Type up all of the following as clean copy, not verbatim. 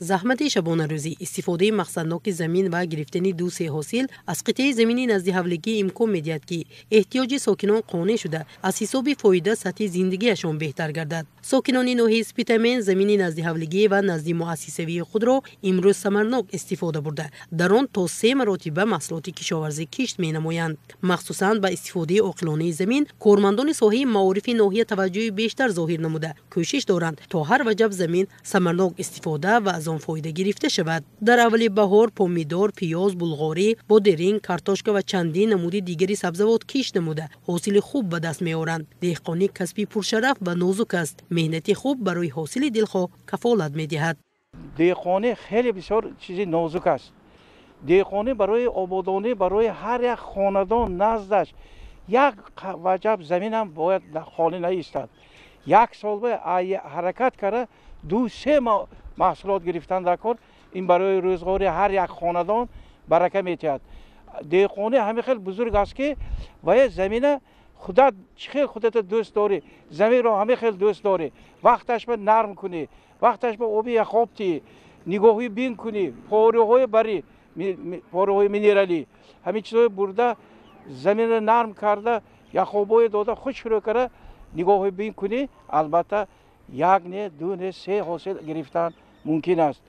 Заҳмати шабонарӯзӣ, истифодаи мақсадноки замин ва гирифтани ду-се ҳосил аз қитъаи замини наздиҳавлигӣ имкон медиҳад, ки эҳтиёҷи сокинон қонеъ шуда, аз ҳисоби фоида сатҳи зиндагиашон беҳтар гардад. Сокинони ноҳияи Спитамен замини наздиҳавлигӣ ва назди муассисавии худро имрӯз самарнок истифода бурда, дар он то 3 маротиба маҳсулоти кишоварзӣ кишт менамоянд. Махсусан ба истифодаи оқилонаи замин кормандони соҳаи маорифи ноҳия таваҷҷӯҳи бештар зоҳир намуда, кӯшиш доранд то ҳар ваҷаб замин самарнок истифода ва аз он фоида гирифта шавад. Дар аввали баҳор помидор, пиёз, булғорӣ, бодиринг, картошка ва чандин намуди дигари сабзавот кишт намуда, ҳосили хуб ба даст меоранд. Деҳқонӣ касби пуршараф ва нозук аст. Меҳнати хуб барои ҳосили дилхоҳ кафолат медиҳад. Деҳқонӣ хеле бисёр чизи нозук аст. Деҳқонӣ барои ободонӣ, барои ҳар як хонадон наздаш як ваҷаб заминам бояд холӣ наистад. Як сол ба ҳаракат карда 2-3 маҳсулот гирифтан дар кор, ин барои рӯзғори ҳар як хонадон барака метиҳад. Деҳқонӣ ҳамин хел бузург аст, ки вая замина худат чӣ хел худата дӯст дорӣ, заминро ҳамин хел дӯст дорӣ, вақташ ба нарм кунӣ, вақташ ба оби яхоб тиҳӣ, нигоҳи бин кунӣ, пориҳои барӣ, пориҳои минералӣ, ҳамин чизҳои бурда заминро нарм карда, яхобҳое дода хушк рӯ карда нигоҳи бин кунӣ, албатта 1 не 2 не 3 ҳосил гирифтан мумкин аст.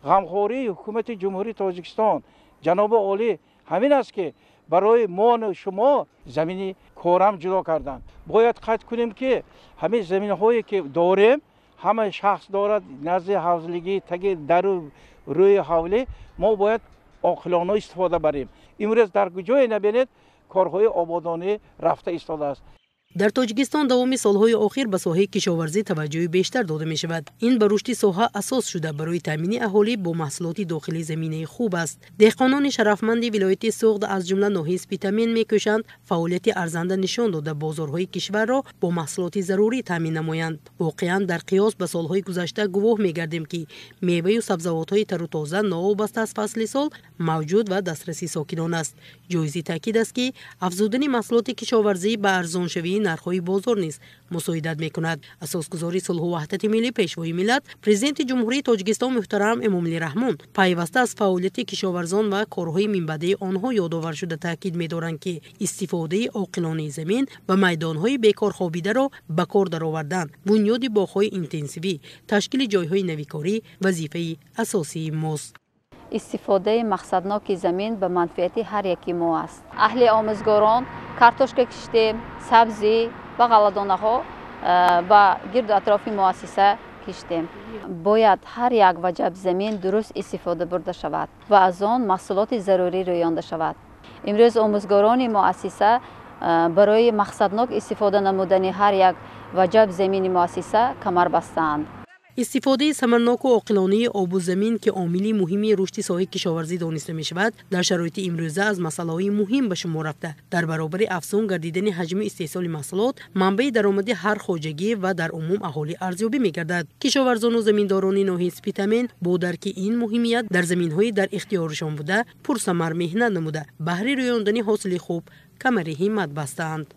Ғамхории ҳукумати Ҷумҳурии Тоҷикистон ҷаноби олӣ ҳамин аст, ки барои мону шумо замини корам ҷудо карданд. Бояд қайд кунем, ки ҳамин заминҳое ки дорем, ҳама шахс дорад назди ҳавлигӣ, таги дару рӯи ҳавлӣ, мо бояд оқилона истифода барем. Имрӯз дар куҷое набинед корҳои ободонӣ рафта истодааст. Дар Тоҷикистон давоми солҳои охир ба соҳаи кишоварзӣ таваҷҷӯҳи бештар дода мешавад. Ин ба рушди соҳа асос шуда, барои таъмини аҳолӣ бо маҳсулоти дохилӣ заминаи хуб аст. Деҳқонони шарафманди вилояти Суғд аз ҷумла ноҳияи Спитамен мекӯшанд фаъолияти арзанда нишон дода, бозорҳои кишварро бо маҳсулоти зарурӣ таъмин намоянд. Воқеан дар қиёс ба солҳои гузашта гувоҳ мегардем, ки меваю сабзавотҳои тару тоза новобаста аз фасли сол мавҷуд ва дастраси сокинон аст. Ҷоизи таъкид аст, ки афзудани маҳсулоти кишоварзӣ ба арзоншавии нархҳои бозор низ мусоидат мекунад. Асосгузори сулҳу ваҳдати миллӣ, Пешвои миллат, Президенти Ҷумҳурии Тоҷикистон муҳтарам Эмомалӣ Раҳмон пайваста аз фаъолияти кишоварзон ва корҳои минбаъдаи онҳо ёдовар шуда таъкид медоранд, ки истифодаи оқилонаи замин ва майдонҳои бекор хобидаро ба кор даровардан, бунёди боғҳои интенсивӣ, ташкили ҷойҳои навикорӣ вазифаи асосии мост. Истифодаи мақсадноки замин ба манфиати ҳар яки мо аст. Аҳли омӯзгорон картошка киштем, сабзӣ ва ғалладонаҳо ба гирду атрофи муассиса киштем. Бояд ҳар як ваҷаб замин дуруст истифода бурда шавад ва аз он маҳсулоти зарурӣ рӯёнда шавад. Имрӯз омӯзгорони муассиса барои мақсаднок истифода намудани ҳар як ваҷаб замини муассиса камар бастаанд. Истифодаи самарноку оқилонаи обу замин, ки омили муҳими рушди соҳаи кишоварзӣ дониста мешавад, дар шароити имрӯза аз масъалаҳои муҳим ба шумор рафта, дар баробари афзун гардидани ҳаҷми истеҳсоли маҳсулот, манбаи даромади ҳар хоҷагӣ ва дар умум аҳолӣ арзёбӣ мегардад. Кишоварзону заминдорони ноҳияи Спитамен бо дарки ин муҳимият дар заминҳои дар ихтиёрашон буда пурсамар меҳнат намуда, баҳри рӯёндани ҳосили хуб камари ҳиммат бастаанд.